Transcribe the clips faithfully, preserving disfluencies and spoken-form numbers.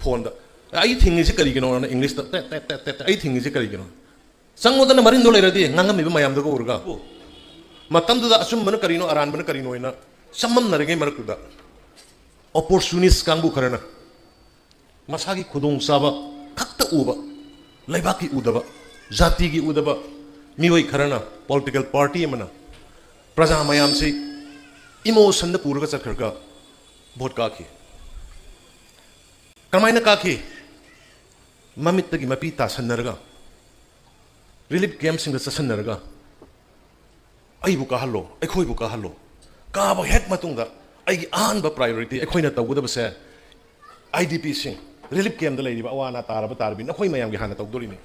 ꯐꯣꯟꯗ꯫ "ꯑꯩ ꯊꯤꯡꯉꯤꯁꯤ ꯀꯔꯤꯒꯤꯅꯣꯅ?" ꯏꯪꯂꯤꯁꯇ ꯇꯦꯠ ꯇꯦꯠ ꯇꯦꯠ ꯇꯦꯠ ꯇꯦꯠ, "ꯑꯩ ꯊꯤꯡꯉꯤꯁꯤ ꯀꯔꯤꯒꯤꯅꯣ?" ꯆꯪꯉꯨꯗꯅ ꯃꯔꯤꯟꯗꯣ ꯂꯩꯔꯗꯤ ꯉꯥꯡꯉꯝꯃꯤꯕ ꯃꯌꯥꯝꯗꯨꯒ ꯎꯔꯒ꯫ ꯃꯇꯝꯗꯨꯗ ꯑꯆꯨꯝꯕꯅ ꯀꯔꯤꯅꯣ, ꯑꯔꯥꯟꯕꯅ ꯀꯔꯤꯅꯣ ꯍꯥꯏꯅ ꯆꯃꯝꯅꯔꯤꯉꯩ ꯃꯔꯛꯇꯨꯗ, ꯑꯣꯄꯣꯔꯆꯨꯅꯤꯁ ꯀꯥꯡꯕꯨ ꯈꯔꯅ ꯃꯁꯥꯒꯤ ꯈꯨꯗꯣꯡꯆꯥꯕ ꯈꯛꯇ ꯎꯕ, ꯂꯩꯕꯥꯛꯀꯤ ꯎꯗꯕ, ꯖꯥꯇꯤꯒꯤ ꯎꯗꯕ ꯃꯤꯑꯣꯏ ꯈꯔꯅ, ꯄꯣꯂꯤꯇꯤꯀꯦꯜ ꯄꯥꯔꯇꯤ ꯑꯃꯅ ꯄ꯭ꯔꯖꯥ ꯃꯌꯥꯝꯁꯤ ꯏꯃꯣꯁꯟꯗ ꯄꯨꯔꯒ ꯆꯠꯈ꯭ꯔꯒ ꯚꯣꯠ ꯀꯥꯈꯤ꯫ ꯀꯃꯥꯏꯅ ꯀꯥꯈꯤ? ꯃꯃꯤꯠꯇꯒꯤ ꯃꯄꯤ ꯇꯥꯁꯟꯅꯔꯒ, ꯔꯤꯂꯤꯐ ꯀꯦꯝꯞꯁꯤꯡꯗ ꯆꯠꯁꯟꯅꯔꯒ, "ꯑꯩꯕꯨ ꯀꯥꯍꯜꯂꯣ, ꯑꯩꯈꯣꯏꯕꯨ ꯀꯥꯍꯜꯂꯣ"꯫ ꯀꯥꯕ ꯍꯦꯛ ꯃꯇꯨꯡꯗ ꯑꯩꯒꯤ ꯑꯍꯥꯟꯕ ꯄ꯭ꯔꯥꯏꯌꯣꯔꯤꯇꯤ ꯑꯩꯈꯣꯏꯅ ꯇꯧꯒꯗꯕꯁꯦ, ꯑꯥꯏ ꯗꯤ ꯄꯤꯁꯤꯡ, ꯔꯤꯂꯤꯐ ꯀꯦꯝꯞꯇ ꯂꯩꯔꯤꯕ ꯑꯋꯥ ꯑꯅꯥ ꯇꯥꯔꯕ ꯇꯥꯔꯕꯤ, ꯅꯈꯣꯏ ꯃꯌꯥꯝꯒꯤ ꯍꯥꯟꯅ ꯇꯧꯗꯣꯔꯤꯅꯤ,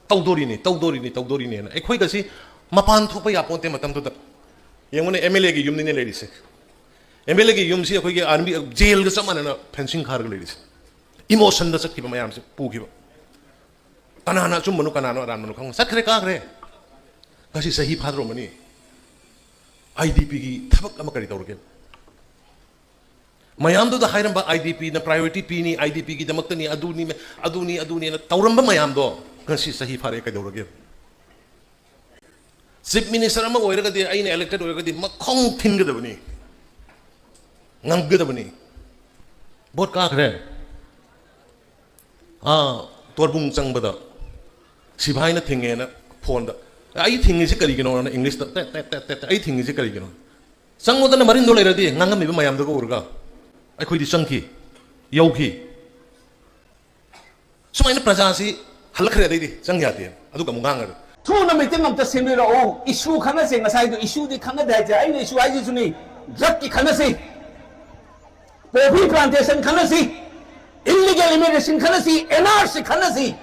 ꯇꯧꯗꯣꯔꯤꯅꯤ, ꯇꯧꯗꯣꯔꯤꯅꯤ, ꯇꯧꯗꯣꯔꯤꯅꯤꯅ꯫ ꯑꯩꯈꯣꯏꯒꯁꯤ ꯃꯄꯥꯟ ꯊꯣꯛꯄ ꯌꯥꯄꯣꯟꯇꯦ ꯃꯇꯝꯗꯨꯗ꯫ ꯌꯦꯡꯉꯨꯅꯦ, ꯑꯦꯝ ꯑꯦꯜ ꯑꯦꯒꯤ ꯌꯨꯝꯅꯤꯅꯦ ꯂꯩꯔꯤꯁꯦ꯫ ꯑꯦꯝ ꯑꯦꯜ ꯑꯦꯒꯤ ꯌꯨꯝꯁꯤ ꯑꯩꯈꯣꯏꯒꯤ ꯑꯥꯔꯃꯤ ꯖꯦꯜꯒ ꯆꯞ ꯃꯥꯟꯅꯅ ꯐꯦꯟꯁꯤꯡ ꯈꯥꯔꯒ ꯂꯩꯔꯤꯁꯦ꯫ ꯏꯃꯣꯁꯟꯗ ꯆꯠꯈꯤꯕ ꯃꯌꯥꯝꯁꯦ ꯄꯨꯈꯤꯕ꯫ ꯀꯅꯥꯅ ꯑꯆꯨꯝꯕꯅꯣ, ꯀꯅꯥꯅꯣ ꯑꯔꯥꯟꯕꯅꯣ ꯈꯪ-, ꯆꯠꯈ꯭ꯔꯦ, ꯀꯥꯈ꯭ꯔꯦ꯫ ꯉꯁꯤ ꯆꯍꯤ ꯐꯥꯗ꯭ꯔꯣꯃꯅꯤ꯫ ꯑꯥꯏ ꯗꯤ ꯄꯤꯒꯤ ꯊꯕꯛ ꯑꯃ ꯀꯔꯤ ꯇꯧꯔꯒꯦ? ꯃꯌꯥꯝꯗꯨꯗ ꯍꯥꯏꯔꯝꯕ, "ꯑꯥꯏ ꯗꯤ ꯄꯤꯅ ꯄ꯭ꯔꯥꯏꯌꯣꯔꯤꯇꯤ ꯄꯤꯅꯤ, ꯑꯥꯏ ꯗꯤ ꯄꯤꯒꯤꯗꯃꯛꯇꯅꯤ, ꯑꯗꯨꯅꯤ, ꯑꯗꯨꯅꯤ" ꯑꯗꯨꯅꯤꯅ ꯇꯧꯔꯝꯕ ꯃꯌꯥꯝꯗꯣ ꯉꯁꯤ ꯆꯍꯤ ꯐꯥꯔꯦ, ꯀꯩꯗꯧꯔꯒꯦ? ꯆꯤꯐ ꯃꯤꯅꯤꯁꯇꯔ ꯑꯃ ꯑꯣꯏꯔꯒꯗꯤ, ꯑꯩꯅ ꯏꯂꯦꯛꯇꯦꯠ ꯑꯣꯏꯔꯒꯗꯤ ꯃꯈꯣꯡ ꯊꯤꯟꯒꯗꯕꯅꯤ, ꯉꯝꯒꯗꯕꯅꯤ꯫ ꯚꯣꯠ ꯀꯥꯈ꯭ꯔꯦ꯫ ꯑꯥ, ꯇꯣꯔꯕꯨꯡ ꯆꯪꯕꯗ ꯁꯤꯐꯥꯏꯅ ꯊꯤꯡꯉꯦꯅ ꯐꯣꯟꯗ, "ꯑꯩ ꯊꯤꯡꯉꯤꯁꯤ ꯀꯔꯤꯒꯤꯅꯣꯅ?" ꯏꯪꯂꯤꯁꯇ ꯇꯦꯠ ꯇꯦꯠ ꯇꯦꯠ ꯇꯦꯠ, "ꯑꯩ ꯊꯤꯡꯉꯤꯁꯤ ꯀꯔꯤꯒꯤꯅꯣ? ꯆꯪꯉꯨꯗꯅ ꯃꯔꯤꯟꯗꯣ ꯂꯩꯔꯗꯤ" ꯉꯥꯡꯉꯝꯃꯤꯕ ꯃꯌꯥꯝꯗꯨꯒ ꯎꯔꯒ ꯑꯩꯈꯣꯏꯗꯤ ꯆꯪꯈꯤ, ꯌꯧꯈꯤ꯫ ꯁꯨꯃꯥꯏꯅ ꯄ꯭ꯔꯖꯥꯁꯤ ꯍꯜꯂꯛꯈ꯭ꯔꯦ, ꯑꯗꯩꯗꯤ ꯆꯪ ꯌꯥꯗꯦ, ꯑꯗꯨꯒ ꯑꯃꯨꯛ ꯉꯥꯡꯉꯔꯦ꯫ ꯊꯨꯅ ꯃꯤꯇꯤꯡ ꯑꯝꯇ ꯁꯤꯟꯕꯤꯔꯛꯎ, ꯏꯁꯨ ꯈꯟꯅꯁꯦ꯫ ꯉꯁꯥꯏꯗꯣ ꯏꯁꯨꯗꯤ ꯈꯟꯅꯗꯦ ꯍꯥꯏꯁꯦ, ꯑꯩꯅ ꯏꯁꯨ ꯍꯥꯏꯁꯤꯁꯨꯅꯤ, ꯗ꯭ꯔꯒꯀꯤ ꯈꯟꯅꯁꯤ, ꯄꯣꯄꯤ ꯄ꯭ꯂꯥꯟꯇꯦꯁꯟ ꯈꯟꯅꯁꯤ, ꯏꯜꯂꯤꯒꯦꯜ ꯏꯃꯤꯒ꯭ꯔꯦꯁꯟ ꯈꯟꯅꯁꯤ, ꯑꯦꯟ ꯑꯥꯔ ꯁꯤ ꯈꯟꯅꯁꯤ,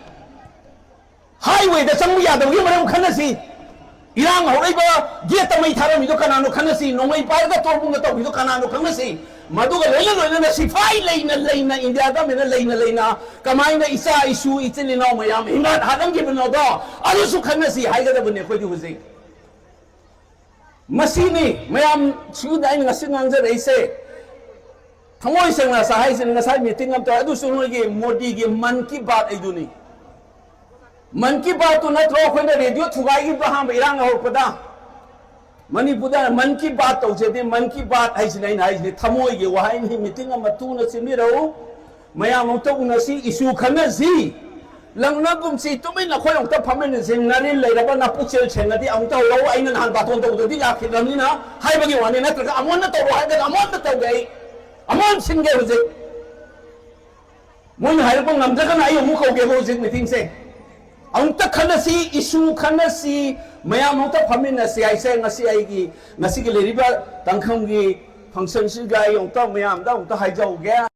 ꯍꯥꯏꯋꯦꯗ ꯆꯪꯕ ꯌꯥꯗꯕꯒꯤ ꯃꯔꯝ ꯈꯟꯅꯁꯤ, ꯏꯔꯥꯡ ꯍꯧꯔꯛꯏꯕ ꯒꯦꯠꯇ ꯃꯩ ꯊꯥꯔꯝꯃꯤꯗꯣ ꯀꯅꯥꯅꯣ ꯈꯟꯅꯁꯤ, ꯅꯣꯡꯃꯩ ꯄꯥꯏꯔꯒ ꯇꯣꯔꯕꯨꯡꯗ ꯇꯧꯈꯤꯗꯣ ꯀꯅꯥꯅꯣ ꯈꯟꯅꯁꯤ, ꯃꯗꯨꯒ ꯂꯣꯏꯅ ꯂꯣꯏꯅꯅ ꯁꯤꯐꯥꯏ ꯂꯩꯅ ꯂꯩꯅ, ꯏꯟꯗꯤꯌꯥ ꯒꯃꯦꯟꯅ ꯂꯩꯅ ꯂꯩꯅ ꯀꯃꯥꯏꯅ ꯏꯆꯥ ꯏꯁꯨ ꯏꯆꯤꯜ ꯏꯅꯥꯎ ꯃꯌꯥꯝ ꯏꯝꯔꯥꯟ ꯍꯥꯠꯍꯟꯈꯤꯕꯅꯣꯗꯣ ꯑꯗꯨꯁꯨ ꯈꯟꯅꯁꯤ ꯍꯥꯏꯒꯗꯕꯅꯤ ꯑꯩꯈꯣꯏꯗꯤ ꯍꯧꯖꯤꯛ꯫ ꯃꯁꯤꯅꯤ ꯃꯌꯥꯝ ꯁꯤꯗ ꯑꯩꯅ ꯉꯁꯤ ꯉꯥꯡꯖꯔꯛꯏꯁꯦ꯫ ꯊꯃꯣꯏ ꯁꯦꯡꯅ ꯁꯥ ꯍꯥꯏꯁꯤꯅ ꯉꯁꯥꯏ ꯃꯤꯇꯤꯡ ꯑꯃ ꯇꯧꯋꯦ, ꯑꯗꯨꯁꯨ ꯅꯣꯏꯒꯤ ꯃꯣꯗꯤꯒꯤ ꯃꯟ ꯀꯤ ꯕꯥꯠ ꯑꯩꯗꯨꯅꯤ꯫ ꯃꯟ ꯀꯤ ꯕꯥꯠꯇꯨ ꯅꯠꯇ꯭ꯔꯣ ꯑꯩꯈꯣꯏꯅ ꯔꯦꯗꯤꯑꯣ ꯊꯨꯒꯥꯏꯈꯤꯕꯗꯣ ꯑꯍꯥꯟꯕ ꯏꯔꯥꯡ ꯍꯧꯔꯛꯄꯗ? ꯃꯅꯤꯄꯨꯔꯗ ꯃꯟ ꯀꯤ ꯕꯥꯠ ꯇꯧꯖꯗꯦ꯫ ꯃꯟ ꯀꯤ ꯕꯥꯠ ꯍꯥꯏꯁꯤꯅ ꯑꯩꯅ ꯍꯥꯏꯁꯤꯅꯤ, ꯊꯃꯣꯏꯒꯤ ꯋꯥꯍꯩꯅꯤ꯫ ꯃꯤꯇꯤꯡ ꯑꯃ ꯇꯨꯅ ꯁꯤꯟꯕꯤꯔꯛꯎ, ꯃꯌꯥꯝ ꯑꯃꯨꯛꯇ ꯎꯅꯁꯤ, ꯏꯁꯨ ꯈꯟꯅꯁꯤ꯫ ꯂꯪꯅꯒꯨꯝꯁꯤ, ꯇꯨꯃꯤꯟꯅ ꯑꯩꯈꯣꯏ ꯑꯃꯨꯛꯇ ꯐꯝꯃꯤꯟꯅꯁꯤ꯫ ꯅꯔꯤꯟ ꯂꯩꯔꯕ ꯅꯄꯨꯛꯆꯦꯜ ꯁꯦꯡꯉꯗꯤ ꯑꯃꯨꯛꯇ ꯍꯧꯔꯛꯎ, ꯑꯩꯅ ꯅꯍꯥꯟ ꯕꯥꯇꯣꯟ ꯇꯧꯗ꯭ꯔꯗꯤ ꯂꯥꯛꯈꯤꯗ꯭ꯔꯕꯅꯤꯅ ꯍꯥꯏꯕꯒꯤ ꯋꯥꯅꯤ, ꯅꯠꯇ꯭ꯔꯒ ꯑꯃꯣꯟꯅ ꯇꯧꯔꯣ ꯍꯥꯏꯔꯒꯅ ꯑꯃꯣꯟꯅ ꯇꯧꯒꯦ꯫ ꯑꯩ ꯑꯃꯣꯟ ꯁꯤꯟꯒꯦ ꯍꯧꯖꯤꯛ꯫ ꯃꯣꯏꯅ ꯍꯥꯏꯔꯛꯄ ꯉꯝꯗ꯭ꯔꯒꯅ ꯑꯩ ꯑꯃꯨꯛ ꯀꯧꯒꯦꯕ ꯍꯧꯖꯤꯛ ꯃꯤꯇꯤꯡꯁꯦ꯫ ꯑꯃꯨꯛꯇ ꯈꯟꯅꯁꯤ, ꯏꯁꯨ ꯈꯟꯅꯁꯤ, ꯃꯌꯥꯝ ꯑꯃꯨꯛꯇ ꯐꯝꯃꯤꯟꯅꯁꯤ ꯍꯥꯏꯁꯦ ꯉꯁꯤ ꯑꯩꯒꯤ, ꯉꯁꯤꯒꯤ ꯂꯩꯔꯤꯕ ꯇꯥꯡꯈꯪꯒꯤ ꯐꯪꯁꯟꯁꯤꯒ ꯑꯩ ꯑꯃꯨꯛꯇ ꯃꯌꯥꯝꯗ ꯑꯃꯨꯛꯇ ꯍꯥꯏꯖꯍꯧꯒꯦ꯫